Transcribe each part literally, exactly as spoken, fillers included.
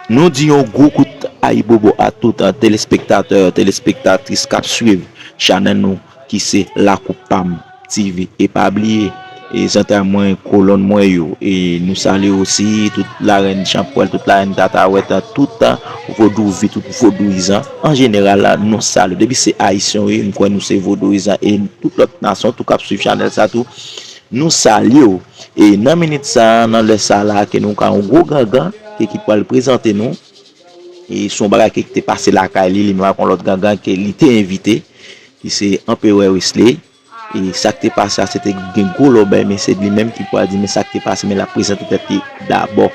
Nou di yon gwo kout ayibobo a tout, a, telespektatè, telespektatris k ap swiv chanèl nou ki se Lakou Pam T V. E pa bliye, e zantray mwen, kolòn mwen yo. E nou salye osi tout larèn Chanpwèl, tout larèn Tatawèt, tout vodouvit, tout vodouyizan. An jeneral, nou salye. Depi se ayisyen w ye, m kwè nou se vodouyizan e tout lòt nasyon tou k ap swiv chanèl sa tou. Nou salye w. E nan minit sa, nan lè sa la, ke nou ka yon gwo gangan, ke ki pral prezante nou. E se yon bagay ke ki te pase lakay li, li menm ak yon lòt gangan ke li te envite, ki se Anperè Wesley. E sa k te pase a, se te gen gwo lòbèy, men se li menm ki pral di, men sa k te pase, men l ap prezante tèt li dabò.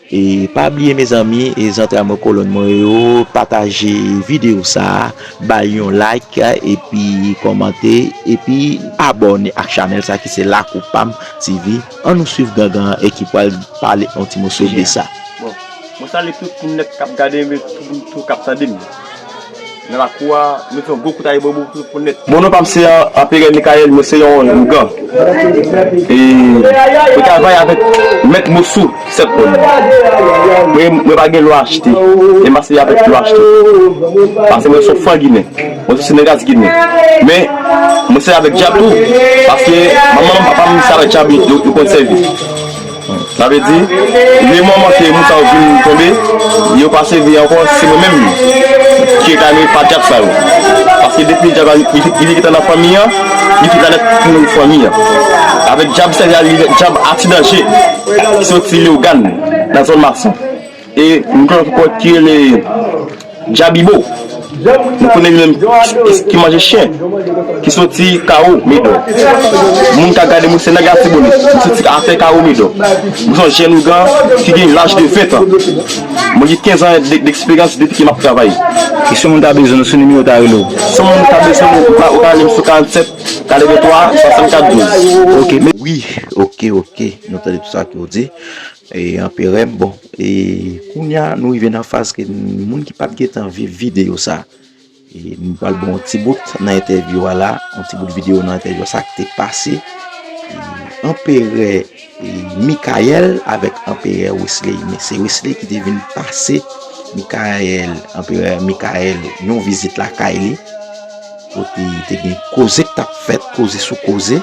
E pa bliye, mezanmi, e zantray mwen, kolòn mwen yo, pataje videyo sa a, bay yon like, epi kòmante, epi abòne ak chanèl sa ki se Lakou Pam T V. Ann nou swiv gangan an e ki pral pale yon ti moso de sa. Bon, mwen salye tout moun nèt k ap gade m, tout moun tou k ap tande m. Nan lakou a, nou fè yon gwo kout ayibobo pou tout moun nèt. Bon, non pa m se Anperè Michael, mwen se yon ougan. E mwen travay avèk Mèt Mosou, Sèt Pòn. Mwen, mwen pa gen lwa achte. E m pa sèvi avèk lwa achte. Paske mwen se yon fran ginen. Mwen se yon nèg ginen. Men, mwen sèvi avèk dyab tou. Paske manman m, papa m, se avèk dyab yo, yo konn sèvi. Sa vle di, le moman ke moun sa yo vin tonbe, yo pa sèvi ankò, se mwen menm ki retire pa dyab sa yo. Paske depi dyab la, li, li, li gentan nan fanmi an, li fè planèt pou fanmi an. Avèk dyab sa, li dyab Ati Danje, ki soti Leyogàn, nan zòn Mason. E nou gen yon kòd ki rele Dyabibo. Nou konnen li menm ki manje chen, ki soti Kawo Medò. Moun ka gade moun se nèg Latibonit, li soti atè Kawo Medò. Moun se yon jèn ougan ki gen laj de ven tan. Mwen gen kenz an de, deksperyans depi ke m ap travay. E si yon moun ta bezwen nou sou nimewo ta rele w? Si yon moun ta bezwen nou, ou ka, ou ka rele m sou karannsèt, katrevenntwa, swasannkat, douz. Ok, men wi, ok, ok. Nou tande tout sa ke w di. E, Anperè m, bon, e, kounye a, nou rive nan faz ke moun ki pa t gentan viv videyo sa. E, nou pral ba w yon ti bout nan entèvyou a la, yon ti bout videyo nan entèvyou a, sa k te pase. E, Anperè, e, Michael avèk Anperè Wesley. Men se Wesley ki te vin pase Michael, Anperè Michael, yon vizit lakay li. Kote te gen koze k t ap fèt, koze sou koze.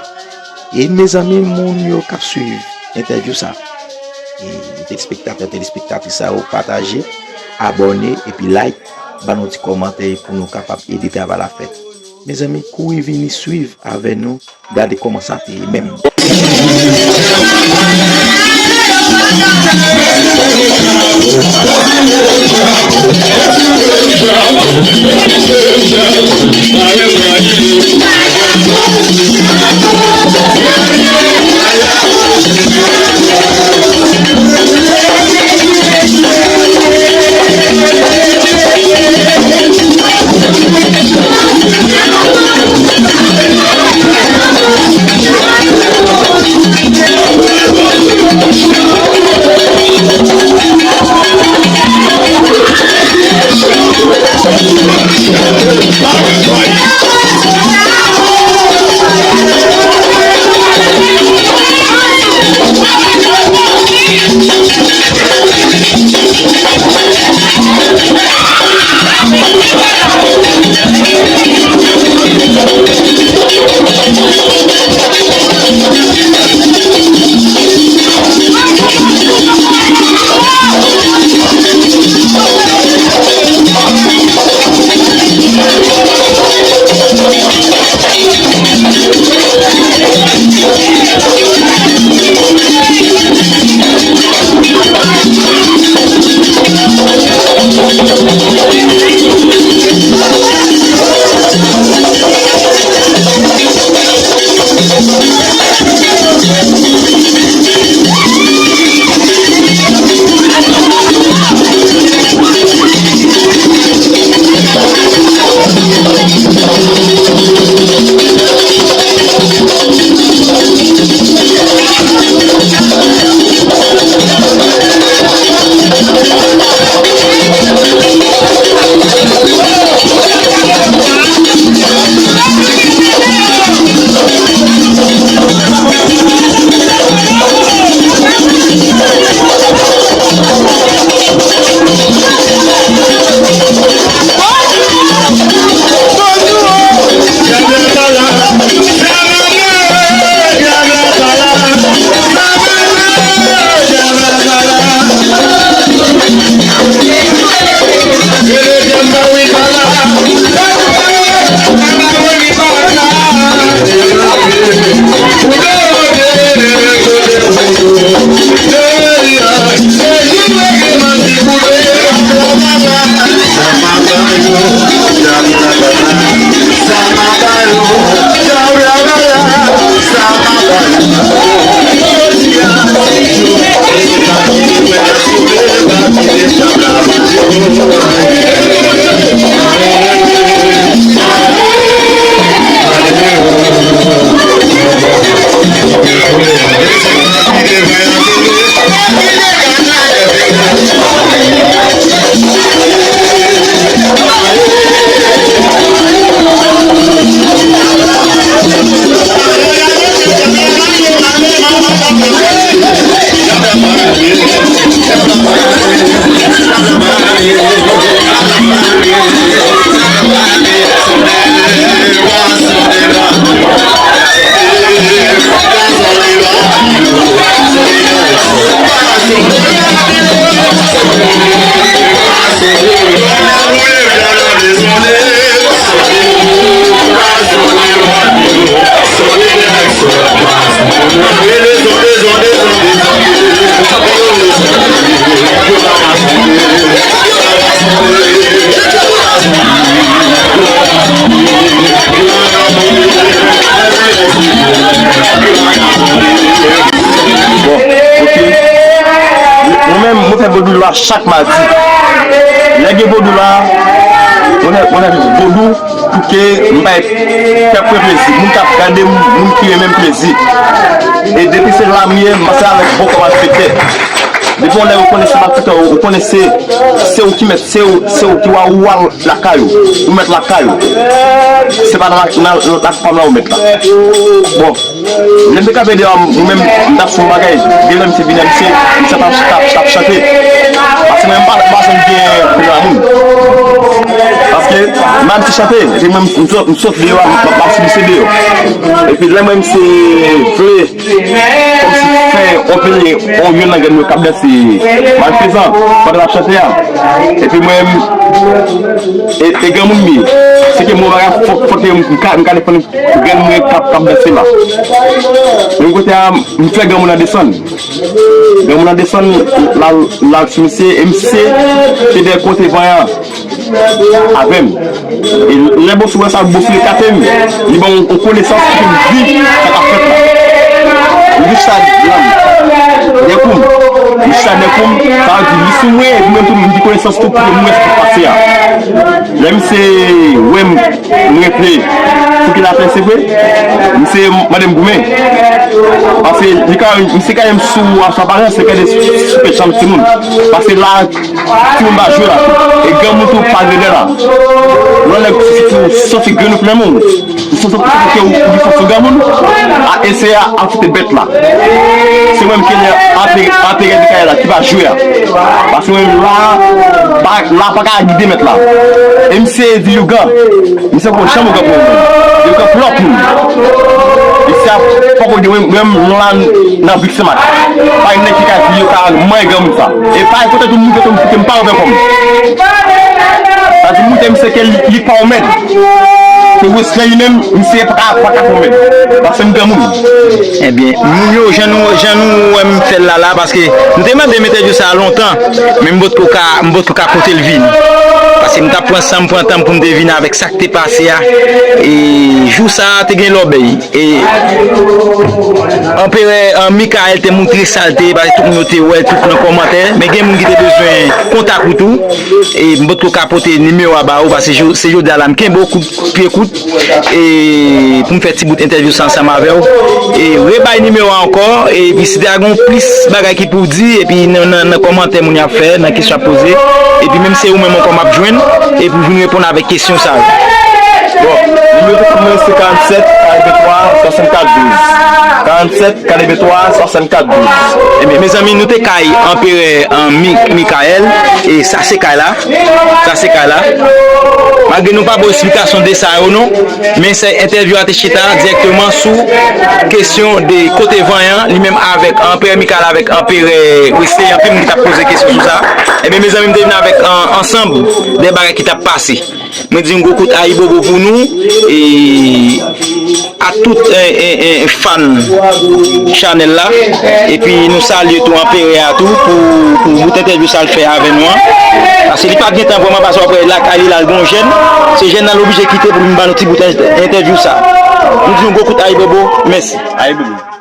E mezanmi, moun yo k ap swiv entèvyou sa, e telespektatè, telespektatris sa yo, pataje, abòne, epi like, ban nou ti kòmantè pou nou kapab ede travay la fèt. Mezanmi, kouri vini swiv avè nou, gade kòman sa te ye menm. Bon, ok. Mwen menm, mwen fè vodou la chak madi. Lè gen vodou la, mwen fè, mwen fè vodou pou ke m bay pèp mwen plezi. Moun k ap gade m, moun ki renmen m plezi. E depi se la m ye, m pase avèk bon kòb malfektè. Depi yon lè ou konnen se malfektè, ou konnen se, se ou ki mèt, se ou, se ou ki wa ou wa lakay ou. Ou mèt lakay ou. Se pa nan la, nan, nan lak pa m la ou mèt la. Bon, lè m te kanpe deyò, mwen menm, m t ap sou yon bagay. Gen lè misye vini, misye, misye t ap, t ap, t ap chante. Paske mwen, m pa, m pa janm gen pwoblèm a moun. Paske, m pa misye chante. Epi mwen, m sot, m sot deyò, m, m, m ap sibise deyò. Epi lè mwen, misye vle kòmsi fè yon pil yon youn nan grenn mwen k ap danse malfezan pandan l ap chante a. Epi mwen, e, e granmoun m ye. Se ke mwen pa ka fòk, fòk m ka, m ka defann grenn mwen k ap, k ap danse la. Menm kote a, m fè granmoun nan desann. Granmoun nan desann, l al, l al sou misye, e misye te dèyè kote vanyan avè m. E lè bòs ou wè sa, bòs ou ekate m, li ban m yon konesans pou m di sa k ap fèt la. M di sa dèyè kou m. M di sa dèyè kou m, sa vle di li sou mwen, epi mwen tou m di konesans tou pou m wè sa k ap pase a. Lè misye wè m, m rete sou ki latè se vre, misye mande m goumen. Paske li ka, misye ka wè m sou, sou aparans, se gade sou pèt chanm timoun. Paske la, timoun pa jwe la. E granmoun tou pa jwe la. Lè nèg soti, soti grenn ou fleman ou, ou soti, soti ke ou, ou soti granmoun, a eseye a, a foute bèt la. Se mwen ki antere, antere Mikaèl la, ki pa jwe a. Paske mwen la, pa, la pa ka gide mèt la. E misye di ougan. Misye poko janm ougan pou mwen. Li ougan pou lòt moun. Misye ap poko di mwen, mwen, mwen la nan Big Semak. Pa gen nèg ki ka di yo ka manyen granmoun sa. E pa gen kote tou moun kote m foute m pa ouvè kò m. Sa di moun te misye ke li, li pa yon mèd. Se respè li menm, misye pa ka, pa ka pwomèt. Paske m granmoun. Ebyen, moun yo, jan nou, jan nou wè m fè l la, la, paske nou te mande m entèvyou sa a lontan, men m potko ka, m potko ka pote l vini. Paske m t ap pran san m, pran tan m pou m te vini avèk sa k te pase a. E jou sa a te gen lòbèy. E Anperè, e, Mikaèl te montre sa l te ye, paske tout moun yo te wè, tout nan kòmantè. Men gen moun ki te bezwen kontak ou tou. E m potko ka pote nimewo a ba ou, paske jo-, se jodi a la m kenbe w kout pye kout, e pou m fè ti bout entèvyou sa ansanm avè w. E rebay nimewo a ankò, epi si ta gen plis bagay ki pou di, epi nan, nan, nan kòmantè moun y ap fè, nan kesyon y ap poze, epi menm se ou menm ankò m ap jwenn, epi w vin reponn avèk kesyon sa yo. Bon, nimewo telefòn mwen se karannsèt, katreventwa, swasannkat, douz. Karannsèt, katreventwa, swasannkat, douz. Ebyen, mezanmi, nou te kay Anperè, e, Mi-, Mikaèl, e sa se kay la. Sa se kay la. Malgre nou pa ba w esplikasyon de sa yo non, men se entèvyou a te chita dirèkteman sou kesyon de kote vanyan, li menm avèk Anperè Mikaèl avèk Anperè Wesley, anpil moun ki t ap poze kesyon sou sa. Ebyen, mezanmi, m te vin avèk, e, ansanm de bagay ki t ap pase. Mwen di yon gwo kout ayibobo pou nou, e a tout, e, e, e, fan chanèl la. Epi nou salye tou Anperè a tou pou, pou bout entèvyou sa l fè avè nou an. Paske li pa t gen tan vrèman pase, w ap wè lakay li la, l gen yon jèn. Se jèn nan l oblije kite pou l vin ban nou ti bout entèvyou sa. Nou di yon gwo kout ayibobo, mèsi. Ayibobo.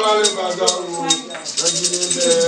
Pale pa djab ou, nan Ginen bèl.